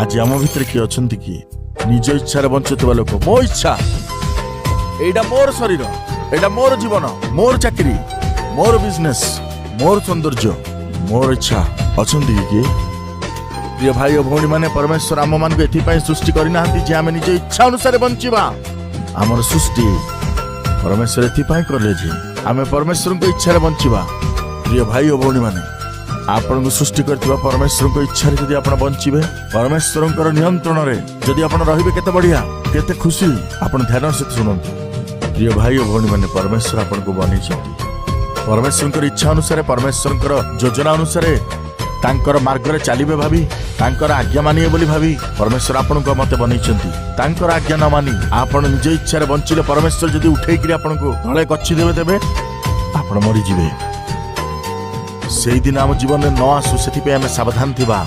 ଆଜି ଆମ ଭିତରେ କିଏ ଅଛନ୍ତି କି ନିଜ ଇଚ୍ଛାରେ ବଞ୍ଚୁଥିବା ଲୋକ? ମୋ ଇଚ୍ଛା, ଏଇଟା ମୋର ଶରୀର, ଏଇଟା ମୋର ଜୀବନ, ମୋର ଚାକିରି, ମୋର ବିଜନେସ୍, ମୋର ସୌନ୍ଦର୍ଯ୍ୟ, ମୋର ଇଚ୍ଛା। ଅଛନ୍ତି କି କିଏ? ପ୍ରିୟ ଭାଇ ଓ ଭଉଣୀମାନେ, ପରମେଶ୍ୱର ଆମମାନଙ୍କୁ ଏଥିପାଇଁ ସୃଷ୍ଟି କରିନାହାନ୍ତି ଯେ ଆମେ ନିଜ ଇଚ୍ଛା ଅନୁସାରେ ବଞ୍ଚିବା। ଆମର ସୃଷ୍ଟି ପରମେଶ୍ୱର ଏଥିପାଇଁ କଲେ ଯେ ଆମେ ପରମେଶ୍ୱରଙ୍କ ଇଚ୍ଛାରେ ବଞ୍ଚିବା। ପ୍ରିୟ ଭାଇ ଓ ଭଉଣୀମାନେ, ଆପଣଙ୍କୁ ସୃଷ୍ଟି କରିଥିବା ପରମେଶ୍ୱରଙ୍କ ଇଚ୍ଛାରେ ଯଦି ଆପଣ ବଞ୍ଚିବେ, ପରମେଶ୍ୱରଙ୍କର ନିୟନ୍ତ୍ରଣରେ ଯଦି ଆପଣ ରହିବେ, କେତେ ବଢିଆ, କେତେ ଖୁସି। ଆପଣ ଧ୍ୟାନ ସହିତ ଶୁଣନ୍ତୁ। ପ୍ରିୟ ଭାଇ ଓ ଭଉଣୀମାନେ, ପରମେଶ୍ୱର ଆପଣଙ୍କୁ ବନେଇଛନ୍ତି ପରମେଶ୍ୱରଙ୍କର ଇଚ୍ଛା ଅନୁସାରେ, ପରମେଶ୍ୱରଙ୍କର ଯୋଜନା ଅନୁସାରେ, ତାଙ୍କର ମାର୍ଗରେ ଚାଲିବେ ଭାବି, ତାଙ୍କର ଆଜ୍ଞା ମାନିବେ ବୋଲି ଭାବି ପରମେଶ୍ୱର ଆପଣଙ୍କୁ ମତେ ବନେଇଛନ୍ତି। ତାଙ୍କର ଆଜ୍ଞା ନ ମାନି ଆପଣ ନିଜ ଇଚ୍ଛାରେ ବଞ୍ଚିଲେ, ପରମେଶ୍ୱର ଯଦି ଉଠେଇକିରି ଆପଣଙ୍କୁ ତଳେ ଗଛି ଦେବେ, ତେବେ ଆପଣ ମରିଯିବେ। ସେଇଦିନ ଆମ ଜୀବନରେ ନ ଆସୁ, ସେଥିପାଇଁ ଆମେ ସାବଧାନ ଥିବା।